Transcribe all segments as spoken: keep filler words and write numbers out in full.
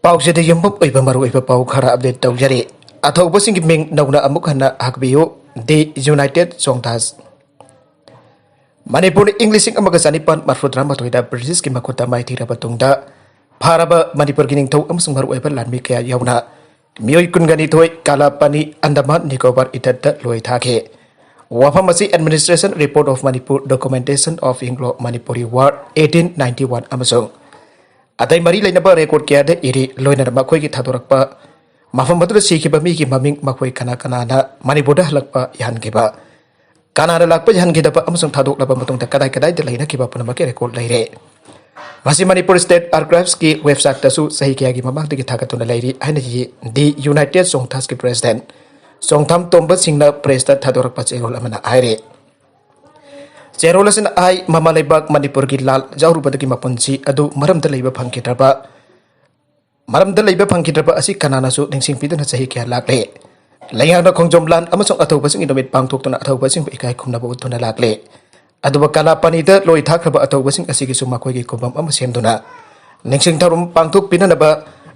ꯄꯥꯎꯁꯤꯗ ꯌꯨꯝꯐꯝ ꯑꯣꯏꯕ ꯃꯔꯨꯑꯣꯏꯕ ꯄꯥꯎ ꯈꯔ ꯑꯞꯗꯦꯠ ꯇꯧꯖꯔꯤ꯫ ꯑꯊꯧꯕꯁꯤꯡꯒꯤ ꯃꯤꯡ ꯅꯧꯅ ꯑꯃꯨꯛ ꯍꯟꯅ ꯍꯥꯞꯄꯤꯌꯨ꯫ ꯗꯤ ꯌꯨꯅꯥꯏꯇꯦꯠ ꯆꯣꯡꯊꯥꯁ꯫ ꯃꯅꯤꯄꯨꯔꯅ ꯏꯪ ꯂꯤꯁꯤꯡ ꯑꯃꯒ ꯆꯅꯤꯄꯥꯟ ꯃꯔꯐꯨ ꯇꯔꯥꯃꯥꯊꯣꯏꯗ ꯕ꯭ꯔꯤꯇꯤꯁꯀꯤ ꯃꯈꯨꯠꯇ ꯃꯥꯏꯊꯤꯔꯕ ꯇꯨꯡꯗ, ꯐꯥꯔꯕ ꯃꯅꯤꯄꯨꯔꯒꯤ ꯅꯤꯡꯊꯧ ꯑꯃꯁꯨꯡ ꯃꯔꯨꯑꯣꯏꯕ ꯂꯥꯟꯃꯤ ꯀꯌꯥ ꯌꯥꯎꯅ ꯃꯤꯑꯣꯏ ꯀꯨꯟꯒ ꯅꯤꯊꯣꯏ ꯀꯥꯂꯥꯄꯥꯅꯤ ꯑꯟꯗꯃꯥꯟ ꯅꯤꯀꯣꯕꯥꯔ ꯏꯊꯠꯇ ꯂꯣꯏ ꯊꯥꯈꯤ꯫ ꯋꯥꯐꯝ ꯑꯁꯤ Administration Report of Manipur, Documentation of Anglo Manipuri War eighteen ninety one ꯑꯃꯁꯨꯡ ꯑꯇꯩ ꯃꯔꯤ ꯂꯩꯅꯕ ꯔꯦꯀꯣꯔꯗ ꯀꯌꯥꯗ ꯏꯔꯤ, ꯂꯣꯏꯅꯅ ꯃꯈꯣꯏꯒꯤ ꯊꯥꯗꯣꯔꯛꯄ, ꯃꯐꯝ ꯑꯗꯨꯗ ꯁꯤꯈꯤꯕ ꯃꯤꯒꯤ ꯃꯃꯤꯡ, ꯃꯈꯣꯏ ꯀꯅꯥ ꯀꯅꯥꯅ ꯃꯅꯤꯄꯨꯔꯗ ꯍꯜꯂꯛꯄ ꯌꯥꯍꯟꯈꯤꯕ, ꯀꯅꯥꯅ ꯂꯥꯛꯄ ꯌꯥꯍꯟꯈꯤꯗꯕ ꯑꯃꯁꯨꯡ ꯊꯥꯗꯣꯛꯂꯕ ꯃꯇꯨꯡꯗ ꯀꯗꯥꯏ ꯀꯗꯥꯏꯗ ꯂꯩꯅꯈꯤꯕ ꯄꯨꯝꯅꯃꯛꯀꯤ ꯔꯦꯀꯣꯔꯗ ꯂꯩꯔꯦ꯫ ꯃꯁꯤ ꯃꯅꯤꯄꯨꯔ ꯁ꯭ꯇꯦꯠ ꯑꯥꯔꯀꯥꯏꯚꯁꯀꯤ ꯋꯦꯕꯁꯥꯏꯠꯇꯁꯨ ꯆꯍꯤ ꯀꯌꯥꯒꯤ ꯃꯃꯥꯡꯗꯒꯤ ꯊꯥꯒꯠꯇꯨꯅ ꯂꯩꯔꯤ ꯍꯥꯏꯅ ꯏ꯫ ꯗꯤ ꯌꯨꯅꯥꯏꯇꯦꯠ ꯆꯣꯡꯊꯥꯁꯀꯤ ꯄ꯭ꯔꯦꯁꯤꯗꯦꯟꯠ ꯆꯣꯡꯊꯥꯝ ꯇꯣꯝꯕ ꯁꯤꯡꯅ ꯄ꯭ꯔꯦꯁꯇ ꯊꯥꯗꯣꯔꯛꯄ ꯆꯦꯔꯣꯜ ꯑꯃꯅ ꯍꯥꯏꯔꯤ꯫ ꯆꯦꯔꯣꯜ ꯑꯁꯤꯅ ꯍꯥꯏ, ꯃꯃꯥ ꯂꯩꯕꯥꯛ ꯃꯅꯤꯄꯨꯔꯒꯤ ꯂꯥꯜ ꯌꯥꯎꯔꯨꯕꯗꯒꯤ ꯃꯄꯨꯟꯁꯤ ꯑꯗꯨ ꯃꯔꯝꯗ ꯂꯩꯕ ꯐꯪꯈꯤꯗ꯭ꯔꯕ, ꯃꯔꯝꯗ ꯂꯩꯕ ꯐꯪꯈꯤꯗ꯭ꯔꯕ ꯑꯁꯤ ꯀꯅꯥꯅꯁꯨ ꯅꯤꯡꯁꯤꯡꯕꯤꯗꯨꯅ ꯆꯍꯤ ꯀꯌꯥ ꯂꯥꯛꯂꯦ꯫ ꯂꯩꯉꯥꯛꯅ ꯈꯣꯡꯖꯣꯝ ꯂꯥꯟ ꯑꯃꯁꯨꯡ ꯑꯊꯧꯕꯁꯤꯡꯒꯤ ꯅꯨꯃꯤꯠ ꯄꯥꯡꯊꯣꯛꯇꯨꯅ ꯑꯊꯧꯕꯁꯤꯡꯕꯨ ꯏꯀꯥꯏ ꯈꯨꯝꯅꯕ ꯎꯠꯇꯨꯅ ꯂꯥꯛꯂꯦ꯫ ꯑꯗꯨꯕꯨ ꯀꯂꯥꯄꯥꯅꯤꯗ ꯂꯣꯏ ꯊꯥꯈ꯭ꯔꯕ ꯑꯊꯧꯕꯁꯤꯡ ꯑꯁꯤꯒꯤꯁꯨ ꯃꯈꯣꯏꯒꯤ ꯈꯨꯕꯝ ꯑꯃ ꯁꯦꯝꯗꯨꯅ ꯅꯤꯡꯁꯤꯡ ꯊꯧꯔꯝ ꯄꯥꯡꯊꯣꯛꯄꯤꯅꯅꯕ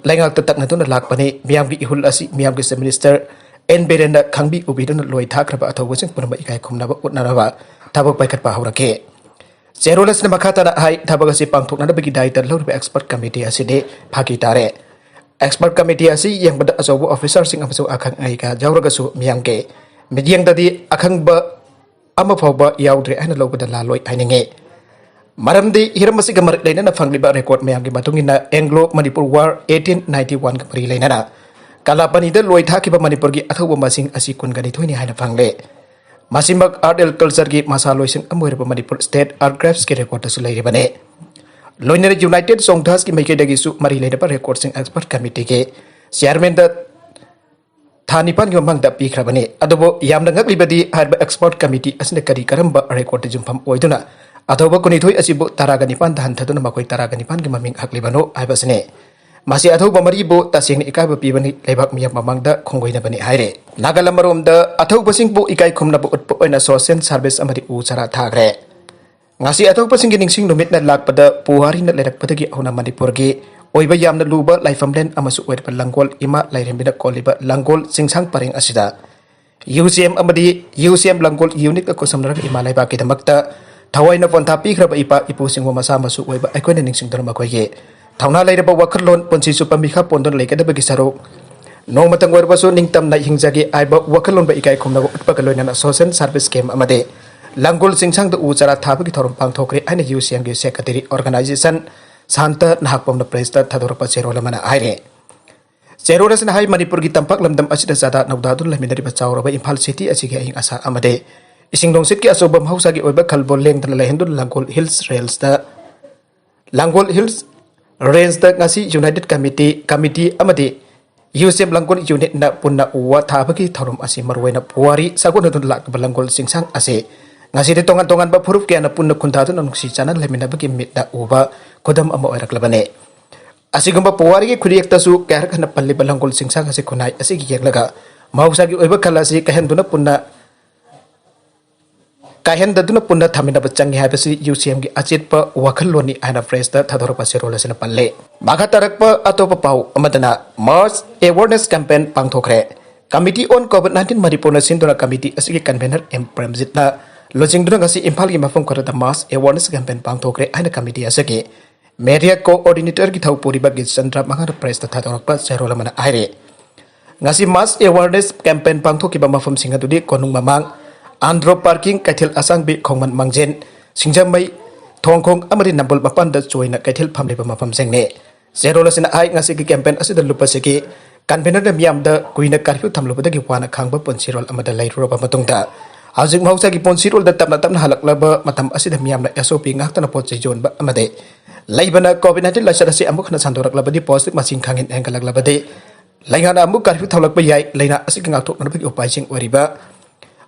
ꯂꯩꯉꯥꯛꯇ ꯇꯛꯅꯗꯨꯅ ꯂꯥꯛꯄꯅꯤ꯫ ꯃꯤꯌꯥꯝꯒꯤ ꯏꯍꯨꯜ ꯑꯁꯤ ꯃꯤꯌꯥꯝꯒꯤ ꯆꯤꯐ ꯃꯤꯅꯤꯁꯇꯔ ꯑꯦꯟ ꯕꯤꯔꯦꯟꯅ ꯈꯪꯕꯤ ꯎꯕꯤꯗꯨꯅ ꯂꯣꯏ ꯊꯥꯈ꯭ꯔꯕ ꯑꯊꯧꯕꯁꯤꯡ ꯄꯨꯝꯅꯃꯛ ꯏꯀꯥꯏ ꯈꯨꯝꯅꯕ ꯎꯠꯅꯅꯕ ꯊꯕꯛ ꯄꯥꯏꯈꯠꯄ ꯍꯧꯔꯛꯈꯤ꯫ ꯆꯦꯔꯣꯜ ꯑꯁꯤꯅ ꯃꯈꯥ ꯇꯥꯅ ꯍꯥꯏ, ꯊꯕꯛ ꯑꯁꯤ ꯄꯥꯡꯊꯣꯛꯅꯅꯕꯒꯤ ꯗꯥꯏꯇ ꯂꯧꯔꯤꯕ ꯑꯦꯛꯁꯄꯔꯠ ꯀꯃꯤꯇꯤ ꯑꯁꯤꯗꯤ ꯐꯥꯒꯤ ꯇꯥꯔꯦ꯫ ꯑꯦꯛꯁꯄꯔꯠ ꯀꯃꯤꯇꯤ ꯑꯁꯤ ꯌꯦꯡꯕꯗ ꯑꯆꯧꯕ ꯑꯣꯐꯤꯁꯔꯁꯤꯡ ꯑꯃꯁꯨꯡ ꯑꯈꯪ ꯑꯍꯩ ꯀꯌꯥ ꯌꯥꯎꯔꯒꯁꯨ ꯃꯤꯌꯥꯝꯒꯤ ꯃꯤꯠꯌꯦꯡꯗꯗꯤ ꯑꯈꯪꯕ ꯑꯃ ꯐꯥꯎꯕ ꯌꯥꯎꯗ꯭ꯔꯦ ꯍꯥꯏꯅ ꯂꯧꯕꯗ ꯂꯥꯜꯂꯣꯏ ꯍꯥꯏꯅꯤꯡꯉꯤ꯫ ꯃꯔꯝꯗꯤ ꯍꯤꯔꯝ ꯑꯁꯤꯒ ꯃꯔꯤ ꯂꯩꯅꯅ ꯐꯪꯂꯤꯕ ꯔꯦꯀꯣꯔꯗ ꯃꯌꯥꯝꯒꯤ ꯃꯇꯨꯡ ꯏꯟꯅ, Anglo Manipur war eighteen ninety ꯋꯥꯟꯒ ꯃꯔꯤ ꯂꯩꯅꯅ ꯀꯂꯥꯄꯅꯤꯗ ꯂꯣꯏ ꯊꯥꯈꯤꯕ ꯃꯅꯤꯄꯨꯔꯒꯤ ꯑꯊꯧꯕ ꯃꯁꯤꯡ ꯑꯁꯤ ꯀꯨꯟꯒ ꯅꯤꯊꯣꯏꯅꯤ ꯍꯥꯏꯅ ꯐꯪꯂꯦ꯫ ꯃꯁꯤꯃꯛ ꯑꯥꯔꯠ ꯑꯦꯟ ꯀꯜꯆꯔꯒꯤ ꯃꯁꯥ ꯂꯣꯏꯁꯪ ꯑꯃ ꯑꯣꯏꯔꯕ ꯃꯅꯤꯄꯨꯔ ꯁ꯭ꯇꯦꯠ ꯑꯥꯔꯀꯥꯏꯚꯁꯀꯤ ꯔꯦꯀꯣꯔꯗꯇꯁꯨ ꯂꯩꯔꯤꯕꯅꯤ꯫ ꯂꯣꯏꯅꯅ ꯌꯨꯅꯥꯏꯇꯦꯠ ꯆꯣꯡꯊꯥꯁꯀꯤ ꯃꯥꯏꯀꯩꯗꯒꯤꯁꯨ ꯃꯔꯤ ꯂꯩꯅꯕ ꯔꯦꯀꯣꯔꯗꯁꯤꯡ ꯑꯦꯛꯁꯄꯔꯠ ꯀꯃꯤꯇꯤꯒꯤ ꯆꯤꯌꯥꯔꯃꯦꯟꯗ ꯊꯥ ꯅꯤꯄꯥꯟꯒꯤ ꯃꯃꯥꯡꯗ ꯄꯤꯈ꯭ꯔꯕꯅꯤ꯫ ꯑꯗꯨꯕꯨ ꯌꯥꯝꯅ ꯉꯛꯂꯤꯕꯗꯤ, ꯍꯥꯏꯔꯤꯕ ꯑꯦꯛꯁꯄꯔꯠ ꯀꯃꯤꯇꯤ ꯑꯁꯤꯅ ꯀꯔꯤ ꯀꯔꯝꯕ ꯔꯦꯀꯣꯔꯗꯇ ꯌꯨꯝꯐꯝ ꯑꯣꯏꯗꯨꯅ ꯑꯊꯧꯕ ꯀꯨꯟꯅꯤꯊꯣꯏ ꯑꯁꯤꯕꯨ ꯇꯔꯥꯒ ꯅꯤꯄꯥꯟꯗ ꯍꯟꯊꯗꯨꯅ ꯃꯈꯣꯏ ꯇꯔꯥꯒ ꯅꯤꯄꯥꯟꯒꯤ ꯃꯃꯤꯡ ꯍꯛꯂꯤꯕꯅꯣ ꯍꯥꯏꯕꯁꯤꯅꯤ꯫ ꯃꯁꯤ ꯑꯊꯧꯕ ꯃꯔꯤꯕꯨ ꯇꯁꯦꯡꯅ ꯏꯀꯥꯏꯕ ꯄꯤꯕꯅꯤ, ꯂꯩꯕꯥꯛ ꯃꯤꯌꯥꯝ ꯃꯃꯥꯡꯗ ꯈꯣꯡꯒꯣꯏꯅꯕꯅꯤ ꯍꯥꯏꯔꯦ꯫ ꯅꯥꯒꯥꯂꯦꯟ ꯑꯃꯔꯣꯝꯗ ꯑꯊꯧꯕꯁꯤꯡꯕꯨ ꯏꯀꯥꯏ ꯈꯨꯝꯅꯕ ꯎꯠꯄ ꯑꯣꯏꯅ ꯁꯣꯁꯤꯌꯦꯜ ꯁꯥꯔꯚꯤꯁ ꯑꯃꯗꯤ ꯎ ꯆꯥꯔꯥ ꯊꯥꯈ꯭ꯔꯦ꯫ ꯉꯁꯤ ꯑꯊꯧꯕꯁꯤꯡꯒꯤ ꯅꯤꯡꯁꯤꯡ ꯅꯨꯃꯤꯠꯅ ꯂꯥꯛꯄꯗ ꯄꯨꯋꯥꯔꯤꯅ ꯂꯩꯔꯛꯄꯗꯒꯤ ꯍꯧꯅ ꯃꯅꯤꯄꯨꯔꯒꯤ ꯑꯣꯏꯕ ꯌꯥꯝꯅ ꯂꯨꯕ ꯂꯥꯏꯐꯝꯂꯦꯟ ꯑꯃꯁꯨ ꯑꯣꯏꯔꯤꯕ ꯂꯥꯡꯒꯣꯜ ꯏꯃꯥ ꯂꯥꯏꯔꯦꯝꯕꯤꯅ ꯀꯣꯜꯂꯤꯕ ꯂꯥꯡꯒꯣꯜ ꯆꯤꯡꯁꯥꯡ ꯄꯔꯦꯡ ꯑꯁꯤꯗ ꯌꯨ ꯁꯤ ꯑꯦꯝ ꯑꯃꯗꯤ ꯌꯨ ꯁꯤ ꯑꯦꯝ ꯂꯥꯡꯒꯣꯜ ꯌꯨꯅꯤꯠꯀ ꯈꯨꯠꯁꯝꯅꯔꯒ ꯏꯃꯥ ꯂꯩꯕꯥꯛꯀꯤꯗꯃꯛꯇ ꯊꯋꯥꯏꯅ ꯄꯣꯟꯊꯥ ꯄꯤꯈ꯭ꯔꯕ ꯏꯄꯥ ꯏꯄꯨꯁꯤꯡꯕꯨ ꯃꯁꯥ ꯃꯁꯨ ꯑꯣꯏꯕ ꯑꯩꯈꯣꯏꯅ ꯅꯤꯡꯁꯤꯡꯗꯨꯅ ꯃꯈꯣꯏꯒꯤ ꯊꯧꯅꯥ ꯂꯩꯔꯕ ꯋꯥꯈꯜꯂꯣꯟ ꯄꯨꯟꯁꯤ ꯆꯨꯞꯄ ꯃꯤꯈꯥ ꯄꯣꯟꯗꯨꯅ ꯂꯩꯒꯗꯕꯒꯤ ꯁꯔꯨꯛ ꯅꯣꯡꯃꯇꯪ ꯑꯣꯏꯔꯕꯁꯨ ꯅꯤꯡꯇꯝꯅ ꯍꯤꯡꯖꯒꯦ ꯍꯥꯏꯕ ꯋꯥꯈꯜꯂꯣꯟꯕ ꯏꯀꯥꯏ ꯈꯨꯝꯅꯕ ꯎꯠꯄꯒ ꯂꯣꯏꯅꯅ ꯁꯣꯁꯦꯜ ꯁꯥꯔꯚꯤꯁ ꯀꯦꯝ ꯑꯃꯗꯤ ꯂꯥꯡꯒꯣꯜ ꯆꯤꯡꯁꯥꯡꯗ ꯎ ꯆꯥꯔꯥ ꯊꯥꯕꯒꯤ ꯊꯧꯔꯝ ꯄꯥꯡꯊꯣꯛꯈ꯭ꯔꯦ ꯍꯥꯏꯅ ꯌꯨ ꯁꯤ ꯑꯦꯝꯒꯤ ꯁꯦꯀ꯭ꯔꯦꯇꯔꯤ ꯑꯣꯔꯒꯅꯥꯏꯖꯦꯁꯟ ꯁꯥꯟꯇ ꯅꯍꯥꯛꯄꯝꯅ ꯄ꯭ꯔꯦꯁꯇ ꯊꯥꯗꯣꯔꯛꯄ ꯆꯦꯔꯣꯜ ꯑꯃꯅ ꯍꯥꯏꯔꯤ꯫ ꯆꯦꯔꯣꯜ ꯑꯁꯤꯅ ꯍꯥꯏ, ꯃꯅꯤꯄꯨꯔꯒꯤ ꯇꯝꯄꯥꯛ ꯂꯝꯗꯝ ꯑꯁꯤꯗ ꯆꯥꯗꯥ ꯅꯧꯗꯥꯗꯨꯅ ꯂꯩꯃꯤꯟꯅꯔꯤꯕ ꯆꯥꯎꯔꯕ ꯏꯝꯐꯥꯜ ꯁꯤꯇꯤ ꯑꯁꯤꯒꯤ ꯑꯏꯪ ꯑꯁꯥ ꯑꯃꯗꯤ ꯏꯁꯤꯡ ꯅꯨꯡꯁꯤꯠꯀꯤ ꯑꯆꯧꯕ ꯃꯍꯧꯁꯥꯒꯤ ꯑꯣꯏꯕ ꯈꯜꯕꯨ ꯂꯦꯡꯗꯅ ꯂꯩꯍꯟꯗꯨꯅ ꯂꯥꯡꯒꯣꯜ ꯍꯤꯜꯁ ꯔꯦꯟꯖꯇ, ꯂꯥꯡꯒꯣꯜ ꯍꯤꯜꯁ ꯔꯦꯟꯖꯇ ꯉꯁꯤ ꯌꯨꯅꯥꯏꯇꯦꯠ ꯀꯃꯤꯇꯤ, ꯀꯃꯤꯇꯤ ꯑꯃꯗꯤ ꯌꯨ ꯁꯤ ꯑꯦꯝ ꯂꯥꯡꯒꯣꯜ ꯌꯨꯅꯤꯠꯅ ꯄꯨꯟꯅ ꯎ ꯋꯥ ꯊꯥꯕꯒꯤ ꯊꯧꯔꯝ ꯑꯁꯤ ꯃꯔꯨꯑꯣꯏꯅ ꯄꯨꯋꯥꯔꯤ ꯁꯥꯒꯣꯟꯅꯗꯨꯅ ꯂꯥꯛꯂꯤꯕ ꯂꯥꯡꯒꯣꯜ ꯆꯤꯡꯁꯥꯡ ꯑꯁꯤ ꯉꯁꯤꯗꯤ ꯇꯣꯉꯥꯟ ꯇꯣꯉꯥꯟꯕ ꯐꯨꯔꯨꯞ ꯀꯌꯥꯅ ꯄꯨꯟꯅ ꯈꯨꯟꯗꯥꯗꯨꯅ ꯅꯨꯡꯁꯤ ꯆꯥꯟꯅꯅ ꯂꯩꯃꯤꯟꯅꯕꯒꯤ ꯃꯤꯠꯅ ꯎꯕ ꯈꯨꯗꯝ ꯑꯃ ꯑꯣꯏꯔꯛꯂꯕꯅꯤ꯫ ꯑꯁꯤꯒꯨꯝꯕ ꯄꯨꯋꯥꯔꯤꯒꯤ ꯈꯨꯠꯌꯦꯛꯇꯁꯨ ꯀꯌꯥꯔꯛ ꯍꯟꯅ ꯄꯜꯂꯤꯕ ꯂꯥꯡꯒꯣꯜ ꯆꯤꯡꯁꯥꯡ ꯑꯁꯤ ꯈꯨꯟꯅꯥꯏ ꯑꯁꯤꯒꯤ ꯌꯦꯡꯂꯒ ꯃꯍꯧꯁꯥꯒꯤ ꯑꯣꯏꯕ ꯈꯜ ꯑꯁꯤ ꯀꯥꯏꯍꯟꯗꯨꯅ ꯄꯨꯟꯅ, ꯀꯥꯏꯍꯟꯗꯗꯨꯅ ꯄꯨꯟꯅ ꯊꯝꯃꯤꯟꯅꯕ ꯆꯪꯏ ꯍꯥꯏꯕꯁꯤ ꯌꯨ ꯁꯤ ꯑꯦꯝꯒꯤ ꯑꯆꯦꯠꯄ ꯋꯥꯈꯜꯂꯣꯟꯅꯤ ꯍꯥꯏꯅ ꯄ꯭ꯔꯦꯁꯇ ꯊꯥꯗꯣꯔꯛꯄ ꯆꯦꯔꯣꯜ ꯑꯁꯤꯅ ꯄꯜꯂꯤ꯫ ꯃꯈꯥ ꯇꯥꯔꯛꯄ ꯑꯇꯣꯞꯄ ꯄꯥꯎ ꯑꯃꯗꯅ ꯃꯥꯁ ꯑꯦꯋꯥꯔꯅꯦꯁ ꯀꯦꯝꯄꯦꯟ ꯄꯥꯡꯊꯣꯛꯈ꯭ꯔꯦ꯫ Committee on COVID nineteen ꯃꯅꯤꯄꯨꯔꯅ ꯁꯤꯟꯗꯨꯅ ꯀꯃꯤꯇꯤ ꯑꯁꯤꯒꯤ ꯀꯟꯚꯦꯅꯔ ꯑꯦꯝ ꯄ꯭ꯔꯦꯝꯖꯤꯠꯅ ꯂꯨꯆꯤꯡꯗꯨꯅ ꯉꯁꯤ ꯏꯝꯐꯥꯜꯒꯤ ꯃꯐꯝ ꯈꯔꯗ ꯃꯥꯁ ꯑꯦꯋꯥꯔꯅꯦꯁ ꯀꯦꯝꯄꯦꯟ ꯄꯥꯡꯊꯣꯛꯈ꯭ꯔꯦ ꯍꯥꯏꯅ ꯀꯃꯤꯇꯤ ꯑꯁꯤꯒꯤ ꯃꯦꯗꯤꯌꯥ ꯀꯣꯑꯣꯔꯗꯤꯅꯦꯇꯔꯒꯤ ꯊꯧ ꯄꯨꯔꯤꯕ ꯒꯤꯔꯤꯆꯟꯗ꯭ꯔ ꯃꯉꯥꯅ ꯄ꯭ꯔꯦꯁꯇ ꯊꯥꯗꯣꯔꯛꯄ ꯆꯦꯔꯣꯜ ꯑꯃꯅ ꯍꯥꯏꯔꯤ꯫ ꯉꯁꯤ ꯃꯥꯁ ꯑꯦꯋꯥꯔꯅꯦꯁ ꯀꯦꯝꯄꯦꯟ ꯄꯥꯡꯊꯣꯛꯈꯤꯕ ꯃꯐꯝꯁꯤꯡ ꯑꯗꯨꯗꯤ ꯀꯣꯅꯨꯡ ꯃꯃꯥꯡ, ꯑꯟꯗ꯭ꯔꯣ ꯄꯥꯔꯀꯤꯡ, ꯀꯩꯊꯦꯜ ꯑꯁꯥꯡꯕꯤ, ꯈꯣꯡꯃꯟ ꯃꯥꯡꯖꯦꯟ, ꯁꯤꯡꯖꯃꯩ, ꯊꯣꯡꯈꯣꯡ ꯑꯃꯗꯤ ꯅꯝꯕꯣꯜ ꯃꯄꯥꯟꯗ ꯆꯣꯏꯅ ꯀꯩꯊꯦꯜ ꯐꯝꯂꯤꯕ ꯃꯐꯝꯁꯤꯡꯅꯤ꯫ ꯆꯦꯔꯣꯜ ꯑꯁꯤꯅ ꯍꯥꯏ, ꯉꯁꯤꯒꯤ ꯀꯦꯝꯄꯦꯟ ꯑꯁꯤꯗ ꯂꯨꯞꯄꯁꯤꯒꯤ ꯀꯟꯚꯦꯅꯔꯅ ꯃꯤꯌꯥꯝꯗ ꯀꯨꯏꯅ ꯀꯔꯐ꯭ꯌꯨ ꯊꯝꯂꯨꯕꯗꯒꯤ ꯋꯥꯅ ꯈꯥꯡꯕ ꯄꯨꯟꯁꯤꯔꯣꯜ ꯑꯃꯗ ꯂꯩꯔꯨꯔꯕ ꯃꯇꯨꯡꯗ ꯍꯧꯖꯤꯛ ꯃꯍꯧꯁꯥꯒꯤ ꯄꯨꯟꯁꯤꯔꯣꯜꯗ ꯇꯞꯅ ꯇꯞꯅ ꯍꯜꯂꯛꯂꯕ ꯃꯇꯝ ꯑꯁꯤꯗ ꯃꯤꯌꯥꯝꯅ ꯑꯦꯁ ꯑꯣ ꯄꯤ ꯉꯥꯛꯇꯅ ꯄꯣꯠ ꯆꯩ ꯌꯣꯟꯕ ꯑꯃꯗꯤ ꯂꯩꯕꯅ ꯀꯣꯚꯤꯗ ꯅꯥꯏꯟꯇꯤꯟ ꯂꯥꯏꯆꯠ ꯑꯁꯤ ꯑꯃꯨꯛ ꯍꯟꯅ ꯁꯟꯗꯣꯔꯛꯂꯕꯗꯤ, ꯄꯣꯖꯤꯇꯤꯚ ꯃꯁꯤꯡ ꯈꯪꯍꯦꯟ ꯍꯦꯟꯒꯠꯂꯛꯂꯕꯗꯤ ꯂꯩꯉꯥꯛꯅ ꯑꯃꯨꯛ ꯀꯔꯐ꯭ꯌꯨ ꯊꯝꯂꯛꯄ ꯌꯥꯏ꯫ ꯂꯥꯏꯅꯥ ꯑꯁꯤꯒꯤ ꯉꯥꯛꯊꯣꯛꯅꯕꯒꯤ ꯎꯄꯥꯏꯁꯤꯡ ꯑꯣꯏꯔꯤꯕ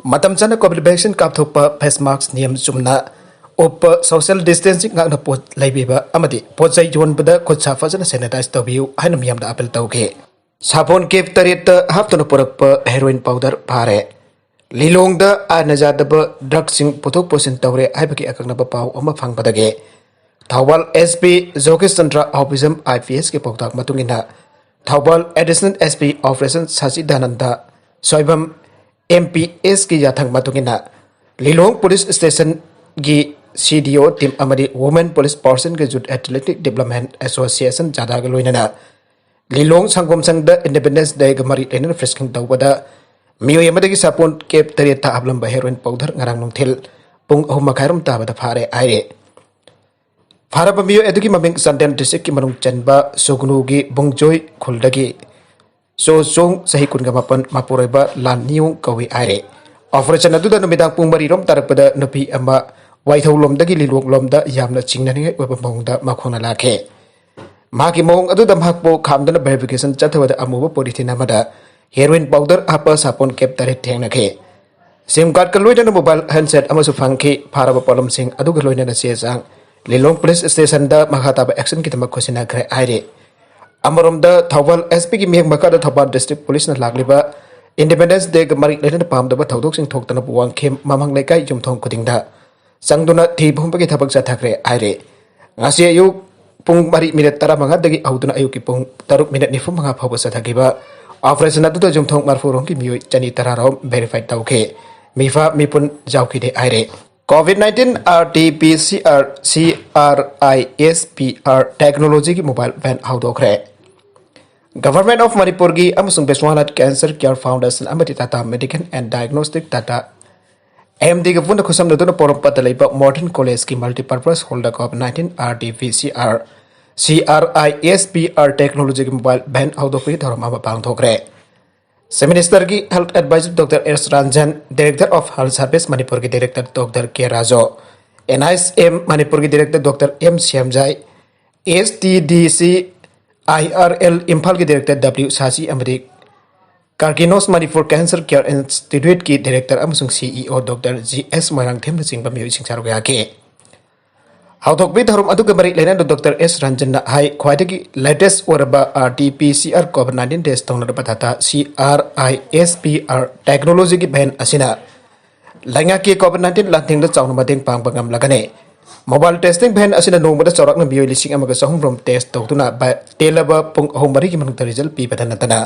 ꯃꯇꯝ ꯆꯥꯅ ꯀꯣꯚꯤꯗ ꯚꯦꯛꯁꯤꯟ ꯀꯥꯞꯊꯣꯛꯄ, ꯐꯦꯁ ꯃꯥꯛꯁ ꯅꯤꯌꯝ ꯆꯨꯝꯅ ꯎꯞꯄ, ꯁꯣꯁꯤꯌꯦꯜ ꯗꯤꯁꯇꯦꯟꯁꯤꯡ ꯉꯥꯛꯅ ꯄꯣꯠ ꯂꯩꯕꯤꯕ ꯑꯃꯗꯤ ꯄꯣꯠ ꯆꯩ ꯌꯣꯟꯕꯗ ꯈꯨꯠ ꯁꯥ ꯐꯖꯅ ꯁꯦꯅꯤꯇꯥꯏꯖ ꯇꯧꯕꯤꯌꯨ ꯍꯥꯏꯅ ꯃꯤꯌꯥꯝꯗ ꯑꯥꯄꯤꯜ ꯇꯧꯈꯤ꯫ ꯁꯥꯄꯣꯟ ꯀꯦꯞ ꯇꯔꯦꯠꯇ ꯍꯥꯞꯇꯨꯅ ꯄꯨꯔꯛꯄ ꯍꯦꯔꯣꯏꯟ ꯄꯥꯎꯗꯔ ꯐꯥꯔꯦ꯫ ꯂꯤꯂꯣꯡꯗ ꯑꯥꯏꯟꯅ ꯌꯥꯗꯕ ꯗ꯭ꯔꯒꯁꯤꯡ ꯄꯨꯊꯣꯛ ꯄꯨꯁꯤꯟ ꯇꯧꯔꯦ ꯍꯥꯏꯕꯒꯤ ꯑꯀꯛꯅꯕ ꯄꯥꯎ ꯑꯃ ꯐꯪꯕꯗꯒꯤ Thoubal S P ꯖꯣꯒꯦꯁ Chandra ꯑꯍꯧꯕꯤꯖꯝ I P S ꯀꯤ ꯄꯥꯎꯇꯥꯛ ꯃꯇꯨꯡ ꯏꯟꯅ, Thoubal Additional S P Operation ꯁꯆꯤꯗꯥꯅꯟꯗ Soibam M P S ꯀꯤ ꯌꯥꯊꯪ ꯃꯇꯨꯡ ꯏꯟꯅ, ꯂꯤꯂꯣꯡ police ꯁ꯭ꯇꯦꯁꯟꯒꯤ C D O team ꯑꯃꯗꯤ Women Police Personnel ꯒꯤ Youth Athletic Development Association, JADA ꯒ ꯂꯣꯏꯅꯅ ꯂꯤꯂꯣꯡ ꯁꯪꯒꯣꯝ ꯁꯪꯗ Independence Day ꯒ ꯃꯔꯤ ꯂꯩꯅꯅ frisking ꯇꯧꯕꯗ ꯃꯤꯑꯣꯏ ꯑꯃꯗꯒꯤ ꯁꯥꯄꯣꯟ ꯀꯦꯞ ꯇꯔꯦꯠ ꯊꯥ ꯍꯥꯞꯂꯝꯕ heroin powder ꯉꯔꯥꯡ ꯅꯨꯡꯊꯤꯜ ꯄꯨꯡ ꯑꯍꯨꯝ ꯃꯈꯥꯏꯔꯣꯝ ꯇꯥꯕꯗ ꯐꯥꯔꯦ ꯍꯥꯏꯔꯦ꯫ ꯐꯥꯔꯕ ꯃꯤꯑꯣꯏ ꯑꯗꯨꯒꯤ ꯃꯃꯤꯡ ꯆꯥꯟꯗꯦꯜ district ꯀꯤ ꯃꯅꯨꯡ ꯆꯟꯕ ꯁꯨꯒꯅꯨꯒꯤ ꯕꯨꯡꯖꯣꯏ ꯈꯨꯜꯗꯒꯤ ꯆꯣ ꯆꯣꯡ, ꯆꯍꯤ ꯀꯨꯟꯒ ꯃꯥꯄꯟ, ꯃꯄꯨꯔꯣꯏꯕ ꯂꯥꯟ ꯅꯤꯌꯨꯡ ꯀꯧꯏ ꯍꯥꯏꯔꯦ꯫ Operation ꯑꯗꯨꯗ ꯅꯨꯃꯤꯗꯥꯡ ꯄꯨꯡ ꯃꯔꯤꯔꯣꯝ ꯇꯥꯔꯛꯄꯗ ꯅꯨꯄꯤ ꯑꯃ ꯋꯥꯏꯊꯧꯂꯣꯝꯗꯒꯤ ꯂꯤꯂꯣꯡꯂꯣꯝꯗ ꯌꯥꯝꯅ ꯆꯤꯡꯅꯅꯤꯡꯉꯥꯏ ꯑꯣꯏꯕ ꯃꯑꯣꯡꯗ ꯃꯈꯣꯡꯅ ꯂꯥꯛꯈꯤ꯫ ꯃꯍꯥꯛꯀꯤ ꯃꯑꯣꯡ ꯑꯗꯨꯗ ꯃꯍꯥꯛꯄꯨ ꯈꯥꯝꯗꯨꯅ verification ꯆꯠꯊꯕꯗ ꯑꯃꯨꯕ polythene ꯑꯃꯗ heroin powder ꯍꯥꯞꯄ ꯁꯥꯄꯣꯟ ꯀꯦꯞ ꯇꯔꯦꯠ ꯊꯦꯡꯅꯈꯤ꯫ SIM card ꯀ ꯂꯣꯏꯅꯅ mobile handset ꯑꯃꯁꯨ ꯐꯪꯈꯤ꯫ ꯐꯥꯔꯕ ꯄꯣꯠꯂꯝꯁꯤꯡ ꯑꯗꯨꯒ ꯂꯣꯏꯅꯅ ꯆꯦ ꯆꯥꯡ ꯂꯤꯂꯣꯡ ꯄꯨꯂꯤꯁ ꯁ꯭ꯇꯦꯁꯟꯗ ꯃꯈꯥ ꯇꯥꯕ action ꯒꯤꯗꯃꯛ ꯈꯨꯠꯁꯤꯟꯅꯈ꯭ꯔꯦ ꯍꯥꯏꯔꯤ꯫ ꯑꯃꯔꯣꯝꯗ, ꯊꯧꯕꯥꯜ S P ꯒꯤ ꯃꯤꯠꯌꯦꯡ ꯃꯈꯥꯗ ꯊꯧꯕꯥꯜ district ꯄꯨꯂꯤꯁꯅ ꯂꯥꯛꯂꯤꯕ Independence Day ꯒ ꯃꯔꯤ ꯂꯩꯅꯅ ꯄꯥꯝꯗꯕ ꯊꯧꯗꯣꯛꯁꯤꯡ ꯊꯣꯛꯇꯅꯕ ꯋꯥꯡꯈꯦꯝ ꯃꯃꯥꯡ ꯂꯩꯀꯥꯏ ꯌꯨꯝꯊꯣꯡ ꯈꯨꯗꯤꯡꯗ ꯆꯪꯗꯨꯅ ꯊꯤ ꯄꯨꯝꯕꯒꯤ ꯊꯕꯛ ꯆꯠꯊꯈ꯭ꯔꯦ ꯍꯥꯏꯔꯤ꯫ ꯉꯁꯤ ꯑꯌꯨꯛ ꯄꯨꯡ ꯃꯔꯤ minute ꯇꯔꯥꯃꯉꯥꯗꯒꯤ ꯍꯧꯗꯨꯅ ꯑꯌꯨꯛꯀꯤ ꯄꯨꯡ ꯇꯔꯨꯛ minute ꯅꯤꯐꯨ ꯃꯉꯥ ꯐꯥꯎꯕ ꯆꯠꯊꯈꯤꯕ operation ꯑꯗꯨꯗ ꯌꯨꯝꯊꯣꯡ ꯃꯔꯐꯨ ꯔꯣꯝꯒꯤ ꯃꯤꯑꯣꯏ ꯆꯅꯤ ꯇꯔꯥ ꯔꯣꯝ verify ꯇꯧꯈꯤ꯫ ꯃꯤꯐꯥ ꯃꯤꯄꯨꯟ ꯌꯥꯎꯈꯤꯗꯦ ꯍꯥꯏꯔꯤ꯫ COVID nineteen R T P C R C R I S P R technology ꯒꯤ mobile van ꯍꯧꯗꯣꯛꯈ꯭ꯔꯦ꯫ Government of ꯃꯅꯤꯄꯨꯔꯒꯤ ꯑꯃꯁꯨꯡ ꯕꯤꯁ꯭ꯋꯥꯅꯥꯊ Cancer Care Foundation ꯑꯃꯗꯤ Tata Medical and Diagnostic Tata M D ꯒ ꯄꯨꯟꯅ ꯈꯨꯠꯁꯝꯅꯗꯨꯅ ꯄꯣꯔꯣꯝꯄꯥꯠꯇ ꯂꯩꯕ Modern College ꯀꯤ multipurpose hall the COVID nineteen R T P C R C R I S P R technology ꯒꯤ mobile van ꯍꯧꯗꯣꯛꯄꯒꯤ ꯊꯧꯔꯝ ꯑꯃ ꯄꯥꯡꯊꯣꯛꯈ꯭ꯔꯦ꯫ Chief Minister ꯒꯤ Health Advisor Doctor S Ranjan, Director of Health Service ꯃꯅꯤꯄꯨꯔꯒꯤ Director Doctor K Raju, N I H M ꯃꯅꯤꯄꯨꯔꯒꯤ Director Doctor M Shyamjai, S T D C I R L ꯏꯝꯐꯥꯜꯒꯤ Director W ꯁꯥꯁꯤ ꯑꯃꯗꯤ Carkinos Manipur Cancer Care Institute ꯀꯤ Director ꯑꯃꯁꯨꯡ C E O Doctor G S ꯃꯣꯏꯔꯥꯡꯊꯦꯝꯅꯆꯤꯡꯕ ꯃꯤꯑꯣꯏꯁꯤꯡ ꯁꯔꯨꯛ ꯌꯥꯈꯤ꯫ ꯍꯧꯗꯣꯛꯄꯒꯤ ꯊꯧꯔꯝ ꯑꯗꯨꯒ ꯃꯔꯤ ꯂꯩꯅꯅ Doctor S ꯔꯟꯖꯟꯅ ꯍꯥꯏ, ꯈ꯭ꯋꯥꯏꯗꯒꯤ latest ꯑꯣꯏꯔꯕ R T P C R COVID nineteen test ꯇꯧꯅꯔꯕ Tata C R I S P R technology ꯒꯤ van ꯑꯁꯤꯅ ꯂꯩꯉꯥꯛꯀꯤ COVID nineteen ꯂꯥꯟꯊꯦꯡꯗ ꯆꯥꯎꯅ ꯃꯇꯦꯡ ꯄꯥꯡꯕ ꯉꯝꯂꯒꯅꯤ꯫ Mobile testing van ꯑꯁꯤꯅ ꯅꯣꯡꯃꯗ ꯆꯥꯎꯔꯥꯛꯅ ꯃꯤꯑꯣꯏ ꯂꯤꯁꯤꯡ ꯑꯃꯒ ꯆꯍꯨꯝ ꯔꯣꯝ test ꯇꯧꯗꯨꯅ ꯕ-, ꯇꯦꯜꯂꯕ ꯄꯨꯡ ꯑꯍꯨꯝ ꯃꯔꯤꯒꯤ ꯃꯅꯨꯡꯗ result ꯄꯤꯕꯗ ꯅꯠꯇꯅ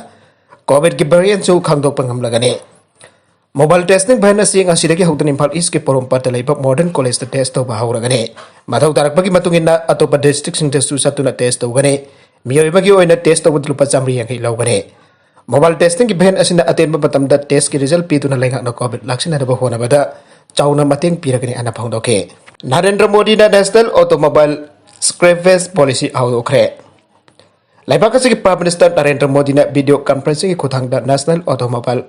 COVID ꯀꯤ variant ꯁꯨ ꯈꯪꯗꯣꯛꯄ ꯉꯝꯂꯒꯅꯤ꯫ Mobile testing van ꯑꯁꯤ ꯉꯁꯤꯗꯒꯤ ꯍꯧꯗꯨꯅ ꯏꯝꯐꯥꯜ East ꯀꯤ ꯄꯣꯔꯣꯝꯄꯥꯠꯇ ꯂꯩꯕ Modern College ꯇ test ꯇꯧꯕ ꯍꯧꯔꯒꯅꯤ꯫ ꯃꯊꯧ ꯇꯥꯔꯛꯄꯒꯤ ꯃꯇꯨꯡ ꯏꯟꯅ ꯑꯇꯣꯞꯄ district ꯁꯤꯡꯗꯁꯨ ꯆꯠꯇꯨꯅ test ꯇꯧꯒꯅꯤ꯫ ꯃꯤꯑꯣꯏ ꯑꯃꯒꯤ ꯑꯣꯏꯅ test ꯇꯧꯕꯗ ꯂꯨꯄꯥ ꯆꯥꯃꯔꯤ ꯌꯥꯡꯈꯩ ꯂꯧꯒꯅꯤ꯫ Mobile testing ꯒꯤ van ꯑꯁꯤꯅ ꯑꯇꯦꯟꯕ ꯃꯇꯝꯗ test ꯀꯤ result ꯄꯤꯗꯨꯅ ꯂꯩꯉꯥꯛꯅ COVID ꯂꯥꯛꯁꯤꯟꯅꯗꯕ ꯍꯣꯠꯅꯕꯗ ꯆꯥꯎꯅ ꯃꯇꯦꯡ ꯄꯤꯔꯒꯅꯤ ꯍꯥꯏꯅ ꯐꯣꯡꯗꯣꯛꯈꯤ꯫ ꯅꯔꯦꯟꯗ꯭ꯔ ꯃꯣꯗꯤꯅ National Automobile Scrappage Policy ꯍꯧꯗꯣꯛꯈ꯭ꯔꯦ꯫ ꯂꯩꯕꯥꯛ ꯑꯁꯤꯒꯤ Prime Minister ꯅꯔꯦꯟꯗ꯭ꯔ ꯃꯣꯗꯤꯅ video conferencing ꯒꯤ ꯈꯨꯠꯊꯥꯡꯗ National Automobile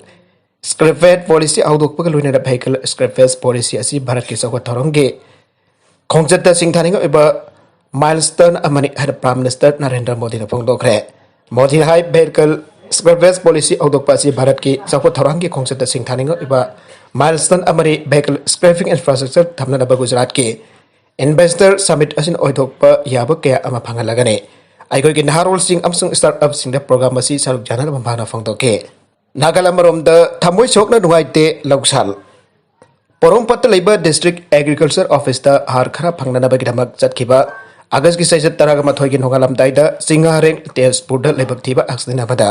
Scrappage Policy ꯍꯧꯗꯣꯛꯄꯒ ꯂꯣꯏꯅꯅ vehicle scrappage policy ꯑꯁꯤ ꯚꯥꯔꯠꯀꯤ ꯆꯥꯎꯈꯠ ꯊꯧꯔꯥꯡꯒꯤ ꯈꯣꯡꯆꯠꯇ ꯁꯤꯡꯊꯥꯅꯤꯡꯉꯥꯏ ꯑꯣꯏꯕ milestone ꯑꯃꯅꯤ ꯍꯥꯏꯅ Prime Minister ꯅꯔꯦꯟꯗ꯭ꯔ ꯃꯣꯗꯤꯅ ꯐꯣꯡꯗꯣꯛꯈ꯭ꯔꯦ꯫ ꯃꯣꯗꯤꯅ ꯍꯥꯏ, vehicle scrappage policy ꯍꯧꯗꯣꯛꯄ ꯑꯁꯤ ꯚꯥꯔꯠꯀꯤ ꯆꯥꯎꯈꯠ ꯊꯧꯔꯥꯡꯒꯤ ꯈꯣꯡꯆꯠꯇ ꯁꯤꯡꯊꯥꯅꯤꯡꯉꯥꯏ ꯑꯣꯏꯕ milestone ꯑꯃꯅꯤ꯫ Vehicle scrapping infrastructure ꯊꯝꯅꯅꯕ ꯒꯨꯖꯔꯥꯠꯀꯤ Investor Summit ꯑꯁꯤꯅ ꯑꯣꯏꯊꯣꯛꯄ ꯌꯥꯕ ꯀꯌꯥ ꯑꯃ ꯐꯪꯍꯜꯂꯒꯅꯤ꯫ ꯑꯩꯈꯣꯏꯒꯤ ꯅꯍꯥꯔꯣꯜꯁꯤꯡ ꯑꯃꯁꯨꯡ startup ꯁꯤꯡꯗ program ꯑꯁꯤ ꯁꯔꯨꯛ ꯌꯥꯅꯅꯕ ꯃꯍꯥꯛꯅ ꯐꯣꯡꯗꯣꯛꯈꯤ꯫ ꯅꯥꯒꯥꯂꯦꯟ ꯑꯃꯔꯣꯝꯗ ꯊꯃꯣꯏ ꯁꯣꯛꯅ ꯅꯨꯡꯉꯥꯏꯇꯦ ꯂꯧꯁꯥꯜ꯫ ꯄꯣꯔꯣꯝꯄꯥꯠꯇ ꯂꯩꯕ District Agriculture Office ꯇ ꯍꯥꯔ ꯈꯔ ꯐꯪꯅꯅꯕꯒꯤꯗꯃꯛ ꯆꯠꯈꯤꯕ August ꯀꯤ ꯆꯩꯆꯠ ꯇꯔꯥꯒ ꯃꯥꯊꯣꯏꯒꯤ ꯅꯣꯡꯉꯥꯜꯂꯝꯗꯥꯏꯗ ꯆꯤꯡꯉꯥꯔꯦꯡ ꯇꯦꯖꯄꯨꯔꯗ ꯂꯥꯏꯕꯛ ꯊꯤꯕ accident ꯑꯃꯗ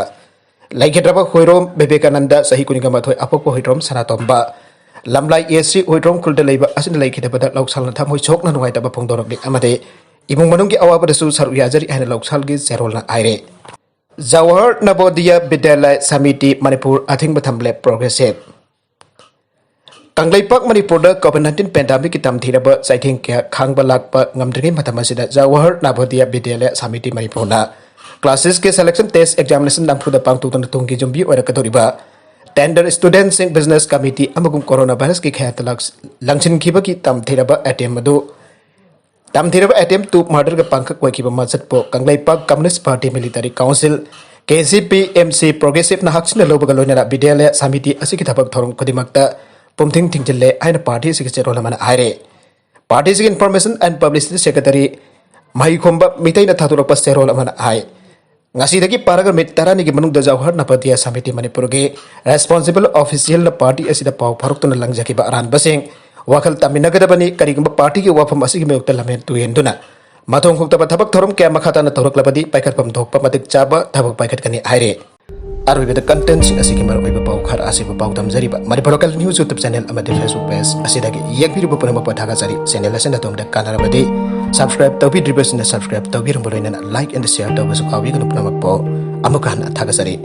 ꯂꯩꯈꯤꯗ꯭ꯔꯕ ꯍꯨꯏꯗ꯭ꯔꯣꯝ ꯕꯤꯕꯦꯀꯥꯅꯟꯗ, ꯆꯍꯤ ꯀꯨꯟꯒ ꯃꯥꯊꯣꯏ, ꯑꯄꯣꯛꯄ ꯍꯨꯏꯗ꯭ꯔꯣꯝ ꯁꯅꯥꯇꯣꯝꯕ, ꯂꯝꯂꯥꯏ A C ꯍꯨꯏꯗ꯭ꯔꯣꯝ ꯈꯨꯜꯗ ꯂꯩꯕ ꯑꯁꯤꯅ ꯂꯩꯈꯤꯗꯕꯗ ꯂꯧꯁꯥꯜꯅ ꯊꯃꯣꯏ ꯁꯣꯛꯅ ꯅꯨꯡꯉꯥꯏꯇꯕ ꯐꯣꯡꯗꯣꯔꯛꯂꯤ ꯑꯃꯗꯤ ꯏꯃꯨꯡ ꯃꯅꯨꯡꯒꯤ ꯑꯋꯥꯕꯗꯁꯨ ꯁꯔꯨꯛ ꯌꯥꯖꯔꯤ ꯍꯥꯏꯅ ꯂꯧꯁꯥꯜꯒꯤ ꯆꯦꯔꯣꯜꯅ ꯍꯥꯏꯔꯦ꯫ ꯖꯋꯥꯍꯔ ꯅꯕꯣꯗꯤꯌꯥ ꯕꯤꯗ꯭ꯌꯥꯂꯌ ꯁꯃꯤꯇꯤ ꯃꯅꯤꯄꯨꯔ ꯑꯊꯤꯡꯕ ꯊꯝꯂꯦ꯫ Progressive ꯀꯪꯂꯩꯄꯥꯛ ꯃꯅꯤꯄꯨꯔꯗ COVID nineteen pandemic ꯀꯤ ꯇꯝꯊꯤꯔꯕ ꯆꯩꯊꯦꯡ ꯀꯌꯥ ꯈꯥꯡꯕ ꯂꯥꯛꯄ ꯉꯝꯗ꯭ꯔꯤꯉꯩ ꯃꯇꯝ ꯑꯁꯤꯗ ꯖꯋꯥꯍꯔ ꯅꯕꯣꯗꯤꯌꯥ ꯕꯤꯗ꯭ꯌꯥꯂꯌ ꯁꯃꯤꯇꯤ ꯃꯅꯤꯄꯨꯔꯅ class six ꯀꯤ selection test examination ꯅꯝꯐꯨꯗ ꯄꯥꯡꯊꯣꯛꯇꯨꯅ ꯇꯨꯡꯒꯤ ꯌꯨꯝꯕꯤ ꯑꯣꯏꯔꯛꯀꯗꯧꯔꯤꯕ tender student ꯁꯤꯡ, business committee ꯑꯃꯁꯨꯡ corona virus ꯀꯤ ꯈꯌꯥꯠꯇ ꯂꯥꯛ-, ꯂꯪꯁꯤꯟꯈꯤꯕꯒꯤ ꯇꯝꯊꯤꯔꯕ ꯑꯇꯦꯝ ꯑꯗꯨ ꯇꯝꯊꯤꯔꯕ attempt to murder ꯒ ꯄꯥꯡꯈꯛ ꯑꯣꯏꯈꯤꯕ ꯃꯆꯠꯄꯨ Kangleipak Communist Party Military Council, K C P M C, Progressive ꯅ ꯍꯛꯆꯤꯟꯅ ꯂꯧꯕꯒ ꯂꯣꯏꯅꯅ ꯕꯤꯗ꯭ꯌꯥꯂꯌ ꯁꯃꯤꯇꯤ ꯑꯁꯤꯒꯤ ꯊꯕꯛ ꯊꯧꯔꯝ ꯈꯨꯗꯤꯡꯃꯛꯇ ꯄꯨꯝꯊꯤꯡ ꯊꯤꯡꯖꯤꯜꯂꯦ ꯍꯥꯏꯅ party ꯑꯁꯤꯒꯤ ꯆꯦꯔꯣꯜ ꯑꯃꯅ ꯍꯥꯏꯔꯦ꯫ Party ꯑꯁꯤꯒꯤ Information and Publicity Secretary ꯃꯍꯤꯈꯣꯝꯕ ꯃꯤꯇꯩꯅ ꯊꯥꯗꯣꯔꯛꯄ ꯆꯦꯔꯣꯜ ꯑꯃꯅ ꯍꯥꯏ, ꯉꯁꯤꯗꯒꯤ ꯄꯥꯔꯒ ꯅꯨꯃꯤꯠ ꯇꯔꯥꯅꯤꯒꯤ ꯃꯅꯨꯡꯗ ꯖꯋꯥꯍꯔ ꯅꯕꯣꯗꯤꯌꯥ ꯁꯃꯤꯇꯤ ꯃꯅꯤꯄꯨꯔꯒꯤ responsible official ꯅ party ꯑꯁꯤꯗ ꯄꯥꯎ ꯐꯥꯎꯔꯛꯇꯨꯅ ꯂꯪꯖꯈꯤꯕ ꯑꯔꯥꯟꯕꯁꯤꯡ ꯋꯥꯈꯜ ꯇꯥꯃꯤꯟꯅꯒꯗꯕꯅꯤ꯫ ꯀꯔꯤꯒꯨꯝꯕ ꯄꯥꯔꯇꯤꯒꯤ ꯋꯥꯐꯝ ꯑꯁꯤꯒꯤ ꯃꯥꯌꯣꯛꯇ ꯂꯝꯍꯦꯟ ꯇꯨꯍꯦꯟꯗꯨꯅ ꯃꯊꯣꯡ ꯍꯨꯛꯇꯕ ꯊꯕꯛ ꯊꯧꯔꯝ ꯀꯌꯥ ꯃꯈꯥ ꯇꯥꯅ ꯇꯧꯔꯛꯂꯕꯗꯤ ꯄꯥꯏꯈꯠꯐꯝ ꯊꯣꯛꯄ ꯃꯇꯤꯛ ꯆꯥꯕ ꯊꯕꯛ ꯄꯥꯏꯈꯠꯀꯅꯤ ꯍꯥꯏꯔꯤ꯫ ꯑꯔꯣꯏꯕꯗ contentꯁꯤꯡ ꯑꯁꯤꯒꯤ ꯃꯔꯨꯑꯣꯏꯕ ꯄꯥꯎ ꯈꯔ ꯑꯁꯤꯕꯨ ꯄꯥꯎꯗꯝꯖꯔꯤꯕ Manipur Local News YouTube channel ꯑꯃꯗꯤ Facebook page ꯑꯁꯤꯗꯒꯤ ꯌꯦꯡꯕꯤꯔꯤꯕ ꯄꯨꯝꯅꯃꯛꯄꯨ ꯊꯥꯒꯠꯆꯔꯤ꯫ Channel ꯑꯁꯤꯅ ꯑꯗꯣꯝꯗ ꯀꯥꯟꯅꯔꯕꯗꯤ subscribe ꯇꯧꯕꯤꯗ꯭ꯔꯤꯕꯁꯤꯡꯅ subscribe ꯇꯧꯕꯤꯔꯝꯕ ꯂꯣꯏꯅꯅ like and share ꯇꯧꯕꯁꯨ ꯀꯥꯎꯕꯤꯒꯅꯨ꯫ ꯄꯨꯝꯅꯃꯛꯄꯨ ꯑꯃꯨꯛꯀ ꯍꯟꯅ ꯊꯥꯒꯠꯆꯔꯤ꯫